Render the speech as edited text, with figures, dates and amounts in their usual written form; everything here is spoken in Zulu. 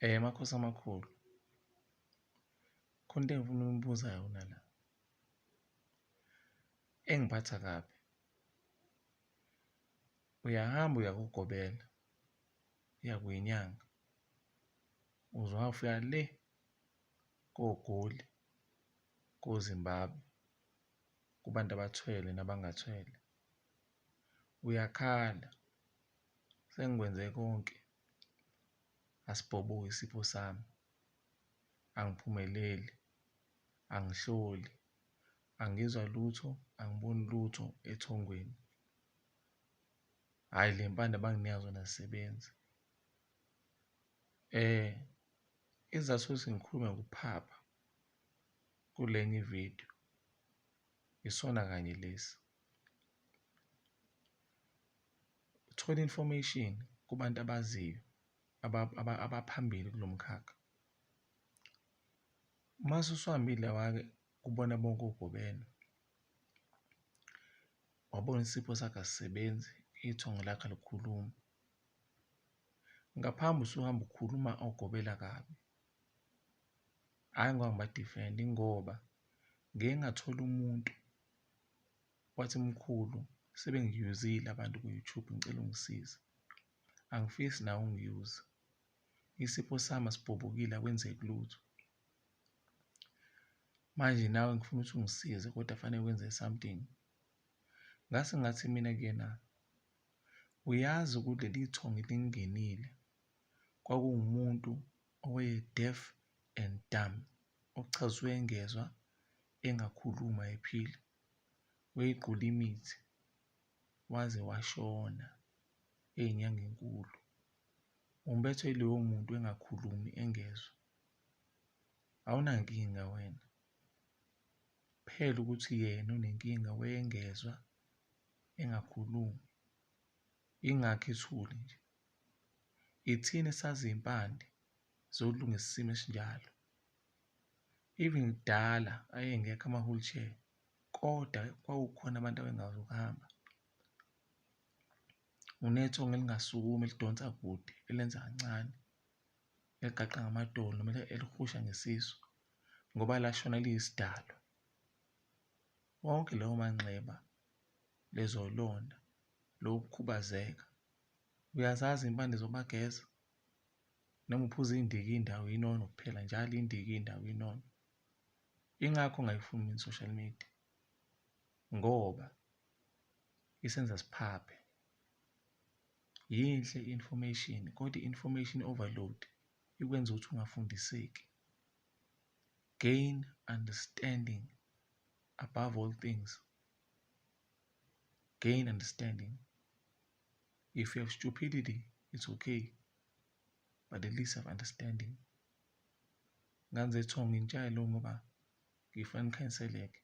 Makhosi amakhulu, khona into engifuna ukunibuza yona la engiphatha kabi. Uyahamba uya kogobela, uya kwinyanga, uze wafika le koGoli, koZimbabwe, kubantu abathwele nabangathwele. Uyakhala, sengikwenze konke, asibhoboki isipho sami, angiphumeleli, angihloli, angizwa lutho, angiboni lutho ethongweni. Hhayi le mpande abanginika zona azisebenzi. Isizathu sokuthi ngikhulume ngokuphapha kulenye ividiyo isona kanye lesi. Thola information kubantu abaziyo abaphambili kulo mkhakha. Mase usuhambile wake kubona bonke ogobela, wabona isipho sakho asisebenzi, ithongo lakho alikhulumi. Ngaphambi usuhamba ukhuluma ogobela kabi, hhayi ngoba ngiba-defend-a ingoba ngike ngathola umuntu wathi mkhulu sebengiyuzile abantu ku-YouTube ngicela ungisize. Angifisi nawe ungiyuze, isipho sami asibhobokile akwenzeki lutho. Manje nawe ngifuna ukuthi ungisize kodwa fanele wenze something. Ngase ngathi mina kuyena, uyazi ukuthi leli thongo elingingenile kwakuwumuntu owaye-deaf and dumb, okuchaza engezwa, engakhulumi ayephila. Wayegqula imithi waze washona eyinyanga enkulu. Umbethwe yiloyo muntu engakhulumi engezwa. Awunankinga wena. Phela ukuthi yena unenkinga wayengezwa engakhulumi. Ingakho ethule nje. Ithina esazi iy'mpande zokulungisa isimo esinjalo. Even kudala ayengekho ama-wheelchair kodwa kwakukhona abantu abengakwazi ukuhamba. Unethongo elingasukumi elidonsa kude elenza kancane eligaqa ngamadolo noma elihusha ngesisu ngoba lashona liyisidalwa. Wonke lawo manxeba, lezo londa, lokhu kukhubazeka, uyazazi iy'mpande zobageza noma uphuza iy'ndikindi awuyinono kuphela njalo indikindi awuyinono. Ingakho ngingayifuni mina i-social media ngoba isenza siphaphe. Yinhle i-information kodwa i-information overload ikwenza ukuthi ungafundiseki. Gain understanding above all things. Gain understanding. If you have stupidity, it's okay, but at least have understanding. Ngane zethongo nginitshela lokhu ngoba ngifuna nikhanyiseleke.